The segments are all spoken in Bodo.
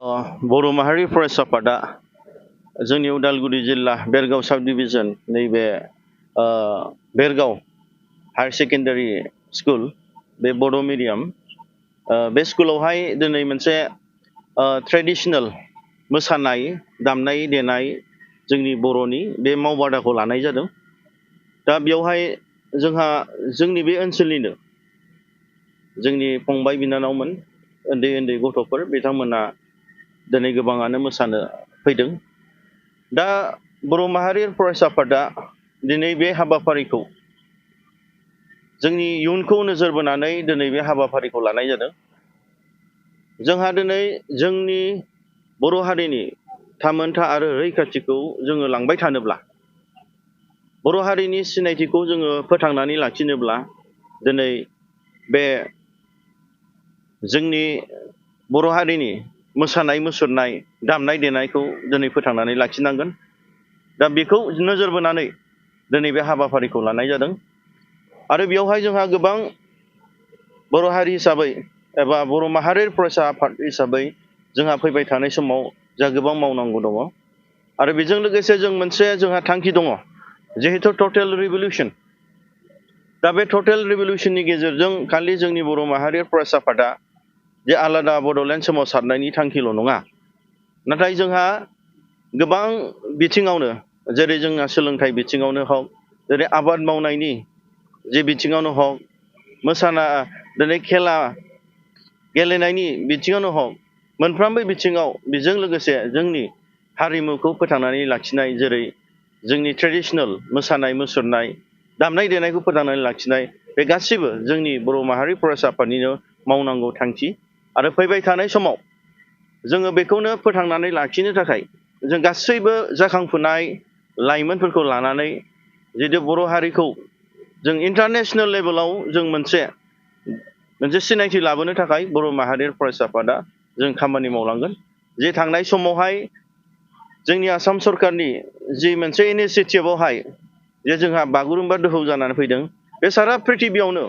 बर' माहारि फरायसा आफादा जोंनि उदालगुरि जिल्ला बेरगाव साब डिभिजन नैबे बेरगाव हायार सेकेन्डारि स्कुल बे बड' मिडियाम बे स्कुलावहाय दिनै मोनसे ट्रेडिसनेल मोसानाय दामनाय देनाय जोंनि बर'नि बे मावबादाखौ लानाय जादों। दा बेयावहाय जोंहा जोंनि बे ओनसोलनिनो जोंनि फंबाय बिनानावमोन उन्दै उन्दै गथ'फोर बिथांमोना दिनै गोबाङानो मोसानो फैदों। दा बर' माहारि फरायसा आफादा दिनै बे हाबाफारिखौ जोंनि इयुनखौ नोजोर बोनानै दिनै बे हाबाफारिखौ लानाय जादों। जोंहा दिनै जोंनि बर' हारिनि थामोनथा आरो रैखाथिखौ जोङो लांबाय थानोब्ला, बर' हारिनि सिनायथिखौ जोङो फोथांनानै लाखिनोब्ला दिनै बे जोंनि बर' हारिनि मोसानाय मुसुरनाय दामनाय देनायखौ दिनै फोथांनानै लाखिनांगोन। दा बेखौ नोजोर बोनानै दिनै बे हाबाफारिखौ लानाय जादों। आरो बेयावहाय जोंहा गोबां बर' हारि हिसाबै एबा बर' माहारि फरायसा आफाद हिसाबै जोंहा फैबाय थानाय समाव जोंहा गोबां मावनांगौ दङ। आरो बेजों लोगोसे जोंहा थांखि दङ, जिहेथु टटेल रिभलिउसन। दा बे टटेल रिभलिउसननि गेजेरजों खालि जोंनि बर' माहारि फरायसा आफादा जे आलादा बड'लेण्ड सोमावसारनायनि थांखिल' नङा, नाथाय जोंहा गोबां बिथिङावनो, जेरै जोंहा सोलोंथाइ बिथिङावनो हक, जेरै आबाद मावनायनि जे बिथिङावनो हक, दिनै खेला गेलेनायनि बिथिङावनो हक, मोनफ्रोमबो बिथिङाव बेजों लोगोसे जोंनि हारिमुखौ फोथांनानै लाखिनाय, जेरै जोंनि ट्रेडिसनेल मोसानाय मुसुरनाय दामनाय देनायखौ फोथांनानै लाखिनाय, बे गासैबो जोंनि बर' माहारि फरायसा आफादनिनो मावनांगौ थांखि। आरो फैबाय थानाय समाव जोङो बेखौनो फोथांनानै लाखिनो थाखाय जों गासैबो जाखांफुनाय लाइमोनफोरखौ लानानै जितु बर' हारिखौ जों इन्टारनेसनेल लेभेलाव जों मोनसे सिनायथि लाबोनो थाखाय बर' माहारि फरायसा आफादा जों खामानि मावलांगोन। जे थांनाय समावहाय जोंनि आसाम सरकारनि जि मोनसे इनिसियेटिभआवहाय जे जोंहा बागुरुम्बा दोहौ जानानै फैदों, बे सारा प्रिथिबियावनो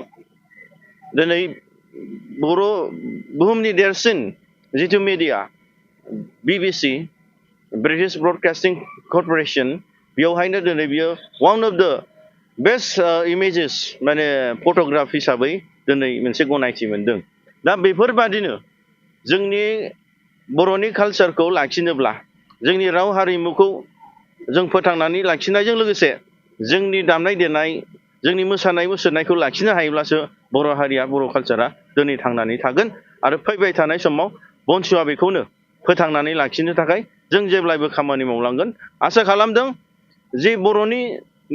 दिनै बुहुमनि देरसिन जिथु media BBC British broadcasting corporation, बेयावहायनो दिनै बियो वान अफ द बेस्ट इमेजेस माने फट'ग्राफ हिसाबै दिनै मोनसे गनायथि मोनदों। दा बेफोरबादिनो जोंनि बर'नि कालसारखौ लाखिनोब्ला, जोंनि राव हारिमुखौ जों फोथांनानै लाखिनायजों लोगोसे जोंनि दामनाय देनाय जोंनि मोसानाय मुसुरनायखौ लाखिनो हायोब्लासो बर' हारिया बर' कालसारा दिनै थांनानै थागोन। आरो फैबाय थानाय समाव बनसुआ बेखौनो फोथांनानै लाखिनो थाखाय जों जेब्लायबो खामानि मावलांगोन। आसा खालामदों जे बर'नि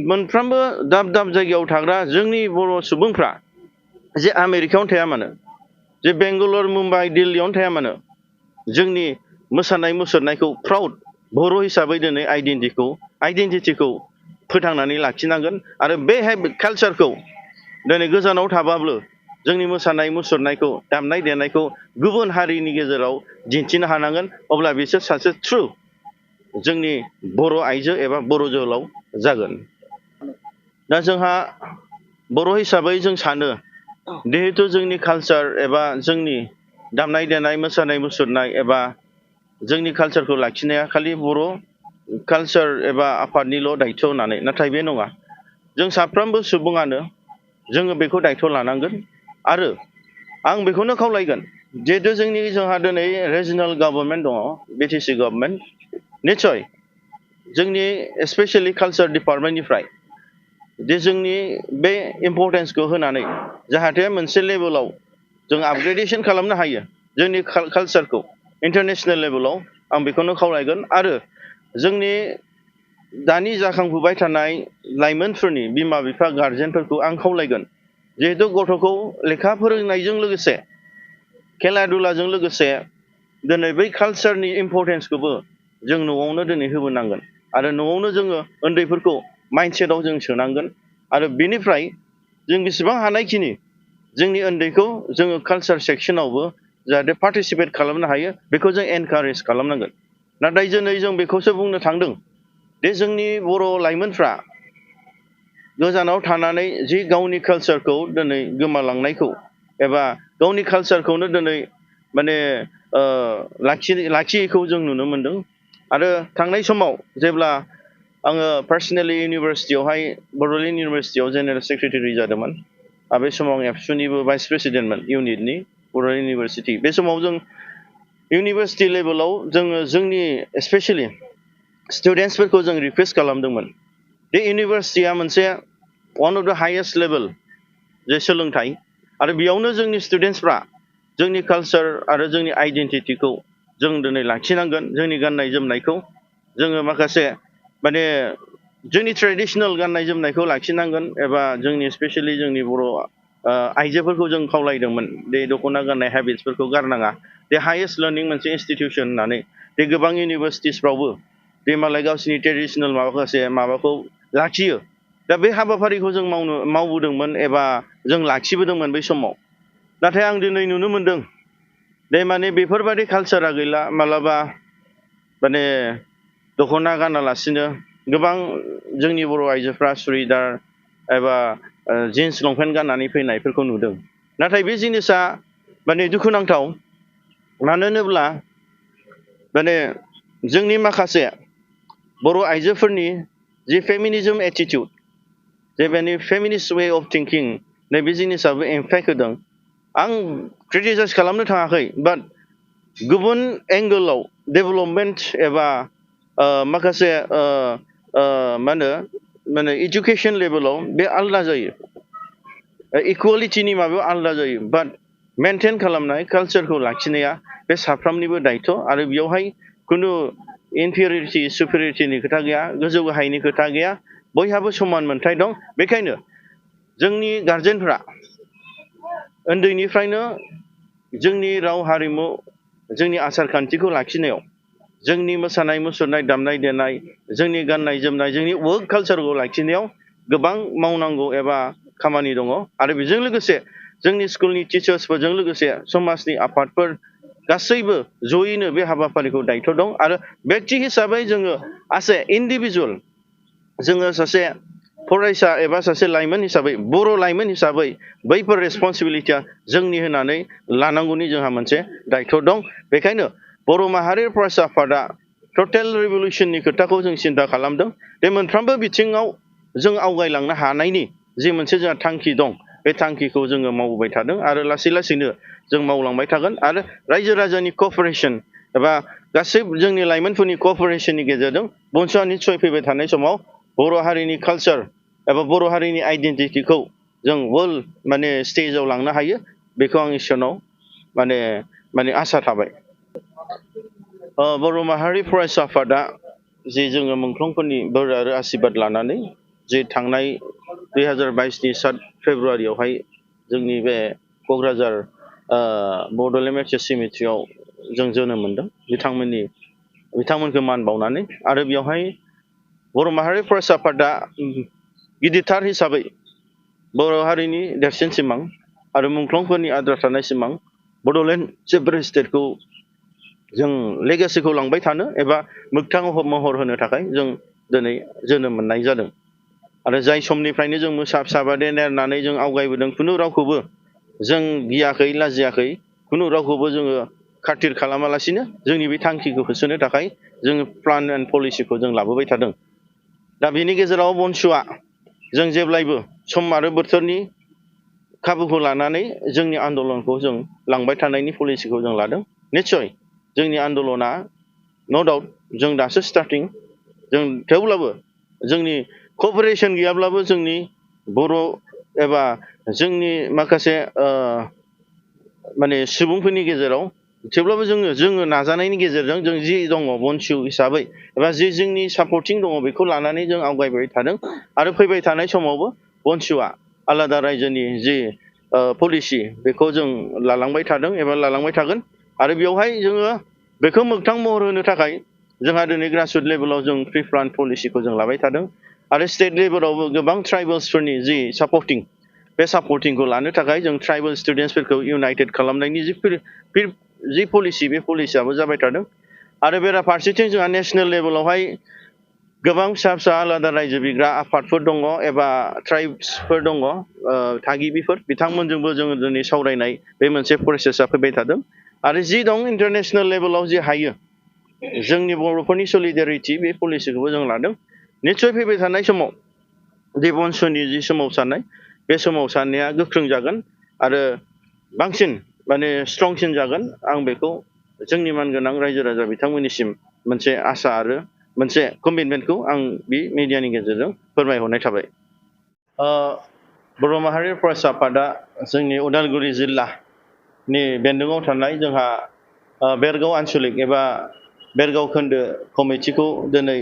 मोनफ्रोमबो दाब दाब जायगायाव थाग्रा जोंनि बर' सुबुंफ्रा जे आमेरिकायावनो थाया मानो, जे बेंगालर मुम्बाइ दिल्लीयावनो थाया मानो, जोंनि मोसानाय मुसुरनायखौ प्राउड बर' हिसाबै दिनै आइडेन्टिटिखौ फोथांनानै लाखिनांगोन। आरो बे कालसारखौ दिनै गोजानाव थाबाबो जोंनि मोसानाय मुसुरनायखौ दामनाय देनायखौ गुबुन हारिनि गेजेराव दिन्थिनो हानांगोन। अब्ला बिसोर सासे ट्रु जोंनि बर' आइजो एबा बर' जोहोलाव जागोन। दा जोंहा बर' हिसाबै जों सानो, जिहेथु जोंनि कालसार एबा जोंनि दामनाय देनाय मोसानाय मुसुरनाय एबा जोंनि कालसारखौ लाखिनाया खालि बर' कालसार एबा आफादनिल' दायथ' होननानै, नाथाय बे नङा। जों साफ्रोमबो सुबुङानो जोङो बेखौ दायथ' लानांगोन। आरो आं बेखौनो खावलायगोन, जिहेतु जोंहा दिनै रिजनेल गभर्नमेन्ट दङ, BTC गभर्नमेन्ट, निस्सय जोंनि स्पेसियेलि कालसार डिपार्टमेन्टनिफ्राय जे जोंनि बे इम्परटेन्सखौ होनानै जाहाथे मोनसे लेभेलाव जों आपग्रेडेसन खालामनो हायो जोंनि कालसारखौ इन्टारनेसनेल लेभेलाव, आं बेखौनो खावलायगोन। आरो जोंनि दानि जाखांफुबाय थानाय लाइमोनफोरनि बिमा बिफा गारजेनफोरखौ आं खावलायगोन, जिहेतु गथ'खौ लेखा फोरोंनायजों लोगोसे खेला दुलाजों लोगोसे दिनै बै कालसारनि इम्परटेन्सखौबो जों न'आवनो दिनै होबोनांगोन। आरो न'आवनो जोङो उन्दैफोरखौ माइन्डसेटआव जों सोनांगोन। आरो बेनिफ्राय जों बेसेबां हानायखिनि जोंनि उन्दैखौ जोङो कालसार सेक्सनावबो जाहाथे पार्टिसिपेट खालामनो हायो बेखौ जों एनकारेज खालामनांगोन। नाथाय दिनै जों बेखौसो बुंनो थांदों दे जोंनि बर' लाइमोनफ्रा गोजानाव थानानै जि गावनि कालसारखौ दिनै गोमालांनायखौ एबा गावनि कालसारखौनो दिनै माने लाखियैखौ जों नुनो मोनदों आरो थांनाय समाव जेब्ला आङो पार्सनेलि इउनिभारसिटियावहाय बड'लेण्ड इउनिभारसिटियाव जेनेरेल सेक्रेटारि जादोंमोन बे समाव आं एबसुनिबो भाइस प्रेसिडेन्टमोन इउनिटनि बड'लेण्ड इउनिभारसिटि बे समाव जों इउनिभारसिटि लेभेलाव जोङो जोंनि स्पेसियेलि स्टुडेन्टसफोरखौ जों रिकुवेस्ट खालामदोंमोन बे इउनिभारसिटिया मोनसे वान अफ द हाइएस्ट लेभेल जे सोलोंथाइ आरो बेयावनो जोंनि स्टुडेन्टसफ्रा जोंनि कालचार आरो जोंनि आइडेन्टिटिखौ जों दिनै लाखिनांगोन जोंनि गाननाय जोमनायखौ जोङो माखासे माने जोंनि ट्रेडिशनेल गाननाय जोमनायखौ लाखिनांगोन एबा जोंनि स्पेसियेलि जोंनि बर' आइजोफोरखौ जों खावलायदोंमोन बे दख'ना गाननाय हेबिट्सफोरखौ गारनाङा बे हाइएस्ट लार्निं मोनसे इनस्टिटिउसन होननानै बे गोबां इउनिभारसिटिसफ्रावबो बे मालाय गावसिनि ट्रेडिशनेल माखासे माबाखौ लाखियो दा बे हाबाफारिखौ जों मावबोदोंमोन एबा जों लाखिबोदोंमोन बै समाव नाथाय आं दिनै नुनो मोनदों दे माने बेफोरबायदि कालचारा गैला मालाबा माने दख'ना गानालासिनो गोबां जोंनि बर' आइजोफ्रा सुरिदार एबा जिन्स लंपेन्ट गाननानै फैनायफोरखौ नुदों नाथाय बे जिनिसा माने दुखुनांथाव मानो होनोब्ला माने जोंनि माखासे बर' आइजोफोरनि जि फेमिनिजम एटिटिउड जे माने फेमिनिस्ट वे अफ थिंकिं नैबे जिनिसाबो इम्पेक्ट होदों आं क्रिटिसाइज खालामनो थाङाखै बाट गुबुन एंगोलाव डेभेलपमेन्ट एबा माखासे मा होनो माने एजुकेसन लेभेलाव बे आलदा जायो इकुवेलिटिनि माबायाव आलदा जायो बाट मेनटेन खालामनाय कालचारखौ लाखिनाया बे साफ्रोमनिबो दायथ' आरो बेयावहाय खुनु इनफेरियरिटि सुपेरियरिटिनि खोथा गैया गोजौ गाहायनि खोथा गैया बयहाबो समान मोन्थाय दं बेखायनो जोंनि गार्जेनफ्रा उन्दैनिफ्रायनो जोंनि राव हारिमु जोंनि आसार खान्थिखौ लाखिनायाव जोंनि मोसानाय मुसुरनाय दामनाय देनाय जोंनि गाननाय जोमनाय जोंनि वर्क कालचारखौ लाखिनायाव गोबां मावनांगौ एबा खामानि दङ आरो बेजों लोगोसे जोंनि स्कुलनि टिचार्सफोरजों लोगोसे समाजनि आफादफोर गासैबो जयैनो बे हाबाफारिखौ दायथ' दं आरो व्यक्ति हिसाबै जोङो एस ए इन्डिभिजुवेल जोङो सासे फरायसा एबा सासे लाइमोन हिसाबै बर' लाइमोन हिसाबै बैफोर रेसपन्सिबिलिटिया जोंनि होनानै लानांगौनि जोंहा मोनसे दायथ' दं बेखायनो बर' माहारि फरायसा आफादा टटेल रिभलिउसननि खोथाखौ जों सिन्था खालामदों बे मोनफ्रोमबो बिथिङाव जों आवगायलांनो हानायनि जि मोनसे जोंहा थांखि दं बे थांखिखौ जोङो मावबोबाय थादों आरो लासै लासैनो जों मावलांबाय थागोन आरो रायजो राजानि क'अपारेसन एबा गासै जोंनि लाइमोनफोरनि क'अपारेसननि गेजेरजों बंस'आ निस्सय फैबाय थानाय समाव बर' हारिनि कालचार एबा बर' हारिनि आइडेन्टिटिखौ जों वर्ल्ड माने स्टेजाव लांनो हायो बेखौ आं इसोरनाव माने आसा थाबाय बर' माहारि फरायसा आफादा जे जोङो मुंख्लंफोरनि बोर आरो आशीर्बाद लानानै जे थांनाय 2022नि 7 फेब्रुवारियावहाय जोंनि बे क'क्राझार बड'लेण्ड मेट्रिक सिमेट्रियाव जों जोनोम मोनदों बिथांमोनखौ मान बावनानै आरो बेवहाय बर' माहारि फरायसा आफादा गिदिरथार हिसाबै बर' हारिनि देरसिन सिमां आरो मुंख्लंफोरनि आद्रा थानाय सिमां बड'लेण्ड सेपारेट स्टेटखौ जों लेगासिखौ लांबाय थानो एबा मोगथां महर होनो थाखाय जों दिनै जोनोम मोननाय जादों आरो जाय समनिफ्रायनो जों मोसा फिसाबादि नेरनानै जों आवगायबोदों खुनु रावखौबो जों गियाखै लाजियाखै खुनु रावखौबो जोङो खाथिर खालामालासिनो जोंनि बे थांखिखौ होसोनो थाखाय जोङो प्लान एन्ड पलिसिखौ जों लाबोबाय थादों दा बेनि गेजेराव बंस'आ जों जेब्लायबो सम आरो बोथोरनि खाबुखौ लानानै जोंनि आन्दलनखौ जों लांबाय थानायनि पलिसिखौ जों लादों निस्सय जोंनि आन्दलना नो डाउट जों दासो स्टार्टिं जों थेवब्लाबो जोंनि क'अपारेसन गैयाब्लाबो जोंनि बर' एबा जोंनि माखासे माने सुबुंफोरनि गेजेराव थेवब्लाबो जोङो नाजानायनि गेजेरजों जों जि दङ बंसु हिसाबै एबा जि जोंनि सापर्टिं दङ बेखौ लानानै जों आवगायबाय थादों आरो फैबाय थानाय समावबो बंसुआ आलादा रायजोनि जि पलिसि बेखौ जों लालांबाय थादों एबा लालांबाय थागोन आरो बेवहाय जोङो बेखौ मोगथां महर होनो थाखाय जोंहा दिनै ग्रासरुट लेभेलाव जों प्रि प्लान पलिसिखौ जों लाबाय थादों आरो स्टेट लेभेलावबो गोबां ट्राइबेल्सफोरनि जि सापर्टिं बे सापर्टिंखौ लानो थाखाय जों ट्राइबेल स्टुडेन्टसफोरखौ इउनाइटेड खालामनायनि जि पलिसि बे पलिसियाबो जाबाय थादों आरो बेराफारसेथिं जोंहा नेसनेल लेभेलावहाय गोबां फिसा फिसा आलादा रायजो बिग्रा आफादफोर दङ एबा ट्राइब्सफोर दङ थागिबिफोर बिथांमोनजोंबो जोङो दिनै सावरायनाय बे मोनसे प्रसेसआ फैबाय थादों आरो जि दं इन्टारनेसनेल लेभेलाव जि हायो जोंनि बर'फोरनि सलिडारिटि बे पलिसिखौबो जों लादों निस्सय फैबाय थानाय समाव देबनसनि जि सोमावसारनाय बे सोमावसारनाया गोख्रों जागोन आरो बांसिन माने स्ट्रंसिन जागोन आं बेखौ जोंनि मानगोनां रायजो राजा बिथांमोननिसिम मोनसे आसा आरो मोनसे कमिटमेन्टखौ आं बे मिडियानि गेजेरजों फोरमायहरनाय थाबाय बर' माहारि फरायसा आफादा जोंनि उदालगुरि जिल्लानि बेन्दोङाव थानाय जोंहा बेरगाव आन्चलिक एबा बेरगाव खोन्दो कमिटिखौ दिनै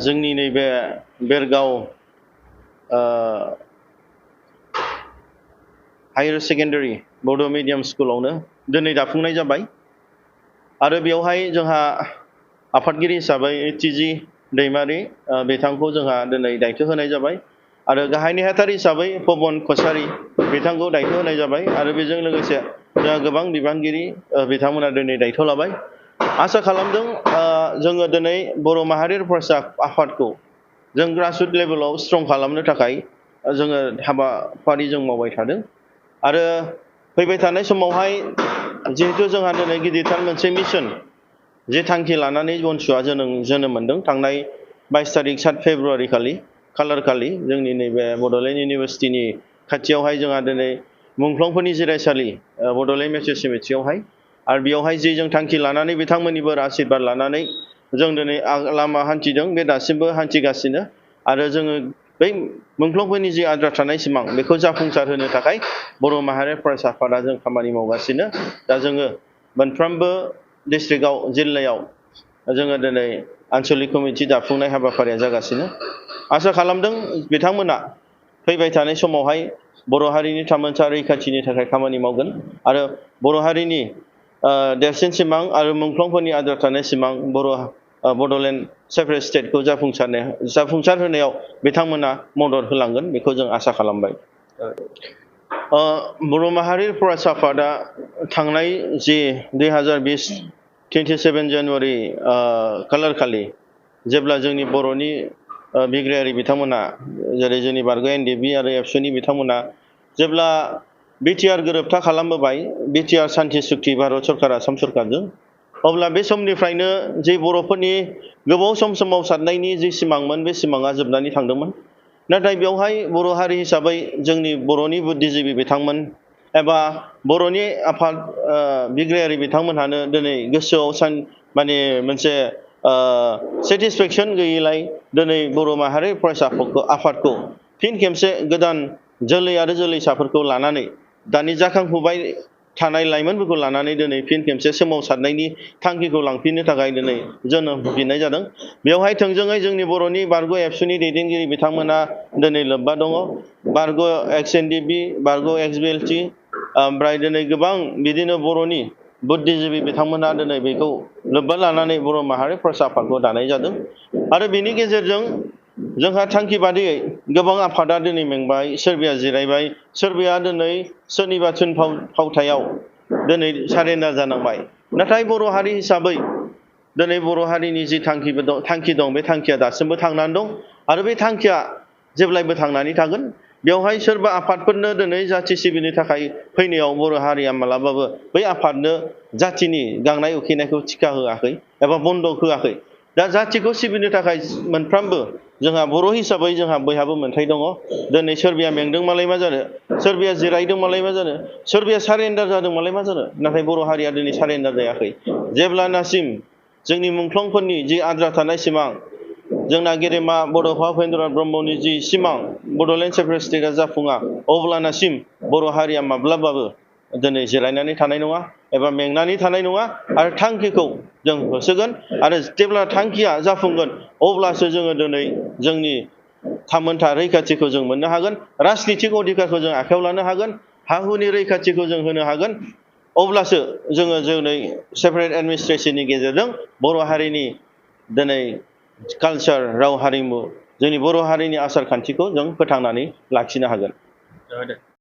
जोंनि नैबे बेरगाव हायर सेकेन्डारि बड' मिडियाम स्कुलावनो दिनै दाफुंनाय जाबाय आरो बेवहाय जोंहा आफादगिरि हिसाबै टिजि दैमारि बिथांखौ जोंहा दिनै दायथ' होनाय जाबाय आरो गाहाय नेहाथारि हिसाबै पबन कसारि बिथांखौ दायथ' होनाय जाबाय आरो बेजों लोगोसे जोंहा गोबां बिबानगिरि बिथांमोना दिनै दायथ' लाबाय आसा खालामदों जोङो दिनै बर' माहारि फरायसा आफादखौ जों ग्रासरुट लेभेलाव स्ट्रं खालामनो थाखाय जोङो हाबाफारि जों मावबाय थादों आरो फैबाय थानाय समावहाय जिहेतु जोंहा दिनै गिदिरथार मोनसे मिशन जे थांखि लानानै बनसुआ जोनोम मोनदों थांनाय 22 तारिख 7 फेब्रुवारि खालि खालार खालि जोंनि नैबे बड'लेण्ड इउनिभारसिटिनि खाथियावहाय जोंहा दिनै मुंख्लंफोरनि जिरायसालि बड'लेण्ड मेट्रिक सिमेट्रियावहाय आरो बेयावहाय जे जों थांखि लानानै बिथांमोननि बोर आशीर्बाद लानानै जों दिनै लामा हान्थिदों बे दासिमबो हान्थिगासिनो आरो जोङो बै मुंख्लंफोरनि जि आद्रा थानाय सिमां बेखौ जाफुंसार होनो थाखाय बर' माहारि फरायसा आफादा जों खामानि मावगासिनो दा जोङो मोनफ्रोमबो डिस्ट्रिक्टआव जिल्लायाव जोङो दिनै आन्चलिक कमिटि दाफुंनाय हाबाफारिया जागासिनो आसा खालामदों बिथांमोना फैबाय थानाय समावहाय बर' हारिनि थामोनसा रैखाथिनि थाखाय खामानि मावगोन आरो बर' हारिनि देरसिन सिमां आरो मुंख्लंफोरनि आद्रा थानाय सिमां बड'लेण्ड सेपारेट स्टेटखौ जाफुंसार होनायाव बिथांमोना मदद होलांगोन बेखौ जों आसा खालामबाय बर' माहारि फरायसा आफादा थांनाय जि 2020 27 जानुवारि खालार खालि जेब्ला जोंनि बर'नि बिग्रायारि बिथांमोना जेरै जोंनि बारग' एनडिएफबि आरो एबसुनि बिथांमोना जेब्ला बिटिआर गोरोबथा खालामबोबाय बिटिआर सान्थि सुक्ति भारत सरकार आसाम सरकारजों अब्ला बे समनिफ्रायनो जे बर'फोरनि गोबाव सम सोमावसारनायनि जि सिमांमोन बे सिमाङा जोबनानै थांदोंमोन नाथाय बेवहाय बर' हारि हिसाबै जोंनि बर'नि बुद्धिजिबि बिथांमोन एबा बर'नि आफाद बिग्रायारि बिथांमोनहानो दिनै गोसोआव माने मोनसे सेटिसफेक्सन गैयैलाय दिनै बर' माहारि फरायसा आफादखौ फिन खेबसे गोदान जोलै आरो जोलैसाफोरखौ लानानै दानि जाखांफुबाय थानाय लाइमोनफोरखौ लानानै दिनै फिन खेबसे सोमावसारनायनि थांखिखौ लांफिननो थाखाय दिनै जोनोम होफिननाय जादों बेवहाय थोंजोङै जोंनि बर'नि बारग' एबसुनि दैदेनगिरि बिथांमोना दिनै लोब्बा दङ बारग' एक्स एनडिएफबि बारग' एक्स बिएलटि ओमफ्राय दिनै गोबां बिदिनो बर'नि बुद्धिजिबि बिथांमोना दिनै बेखौ लोब्बा लानानै बर' माहारि फरायसा आफादखौ दानाय जादों आरो बेनि गेजेरजों जोंहा थांखि बादियै गोबां आफादा दिनै मेंबाय सोरबाया जिरायबाय सोरबाया दिनै सोरनिबा थुनफावथायाव दिनै सारेन्डार जानांबाय नाथाय बर' हारि हिसाबै दिनै बर' हारिनि जि थांखि दं बे थांखिया दासिमबो थांनानै दं आरो बे थांखिया जेब्लायबो थांनानै थागोन बेवहाय सोरबा आफादफोरनो दिनै जाथि सिबिनो थाखाय फैनायाव बर' हारिया मालाबाबो बै आफादनो जाथिनि गांनाय उखैनायखौ थिखा होआखै एबा बन्दक होआखै दा जाथिखौ सिबिनो थाखाय मोनफ्रोमबो जोंहा बर' हिसाबै जोंहा बयहाबो मोन्थाय दङ दिनै सोरबाया मेंदों मालाय मा जानो सोरबाया जिरायदों मालाय मा जानो सोरबाया सारेन्डार जादों मालाय मा जानो नाथाय बर' हारिया दिनै सारेन्डार जायाखै जेब्लानासिम जोंनि मुंख्लंफोरनि जि आद्रा थानाय सिमां जोंना गेदेमा बड'फा उपेन्द्रनाथ ब्रह्मनि जि सिमां बड'लेण्ड सेपारेट स्टेटआ जाफुङा अब्लानासिम बर' हारिया माब्लाबाबो दिनै जिरायनानै थानाय नङा एबा मेंनानै थानाय नङा आरो थांखिखौ जों होसोगोन आरो जेब्ला थांखिया जाफुंगोन अब्लासो जोङो दिनै जोंनि थामोनथा रैखाथिखौ जों मोननो हागोन राजनितिक अधिकारखौ जों आखायाव लानो हागोन हा हुनि रैखाथिखौ जों होनो हागोन अब्लासो जोङो जोंनि सेपारेट एडमिनिस्ट्रेसननि गेजेरजों बर' हारिनि दिनै कालचार राव हारिमु जोंनि बर' हारिनि आसार खान्थिखौ जों फोथांनानै लाखिनो हागोन।